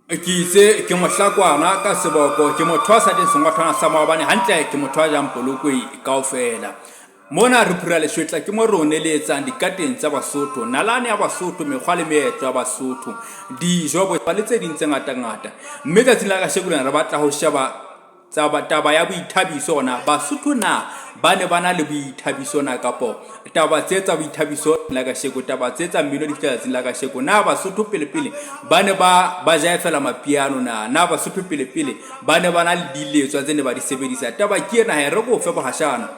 Ke itse ke mohlakwana ka seboko, ke motho a sa jeng sengwathwana sa maobane hantle, ke motho a jang polokwe kaofela. Mona re phura leshwetla ke mo re o neletsang dikateng tsa Basotho, nalane ya Basotho, mekgwa le meetlo ya Basotho, dijo, bohwa le tse ding tse ngata-ngata. Mme tsatsing la kasheko lena re batla ho sheba Tsaba taba ya boithabiso hore na Basotho na ba ne ba na le boithabiso na kapo taba tse tsa boithabiso la kasheko, taba tse tsa mmino di fihla tsatsing la kasheko. Na Basotho pele pele ba ne ba ba jaefela mapiano na? Na Basotho pele pele ba ne ba na le diletswa tse ne ba di sebedisa? Taba ke ena he, re ko fe bohashana.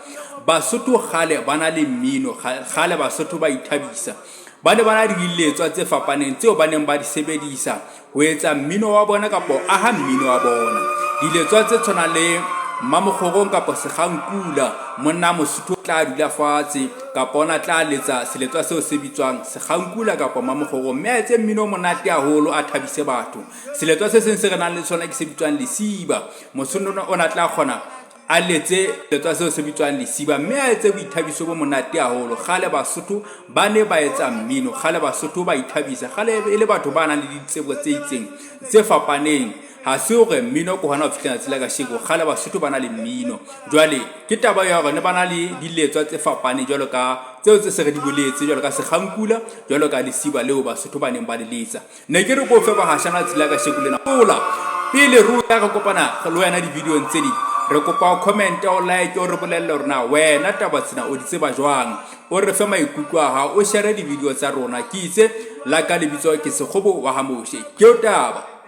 Basotho kgale ba na le mmino, kgale Basotho ba ithabisa. Ba ne ba na le diletswa tse fapaneng tseo ba neng ba di sebedisa ho etsa mmino wa bona kapa ho aha mmino wa bona. Diletswa tse tshwanang le Mmamokgorong kapa Sekgankula, monna Mosotho o tla dula fatshe kapa ona tla letsa seletswa seo se bitswang Sekgankula kapa Mmamokgorong mme a etse mmino o monate haholo a thabise batho. Seletswa se seng se re nang le sona ke se bitswang lesiba. Mosotho ona tla kgona a letse seletswa seo se bitswang lesiba mme a etse boithabiso bo monate haholo. Kgale Basotho ba ne ba etsa mmino, kgale Basotho ba ithabisa, kgale e le batho ba nang le ditsebo tse itseng tse fapaneng. Ha se hore mmino ke hona ho fihla letsatsi la kasheko, kgale Basotho ba na le mmino. Jwale ke taba ya hore ne ba na le diletswa tse fapaneng jwalo ka tseo tse se re di boletse, jwalo ka sekgankula, jwalo ka lesiba leo Basotho ba neng ba le letsa. Ne ke re ko fe bahashana tsela ka sheko lena ola pele re ya re kopana le wena di-videong tse ding re kopa o comment o like o re bolelle hore na wena taba tsena o di tseba jwang o re fe maikutlo a hao o share di-video tsa rona ke itse la ka lebitso ke Sekgobo wa ha Moshe ke o taba.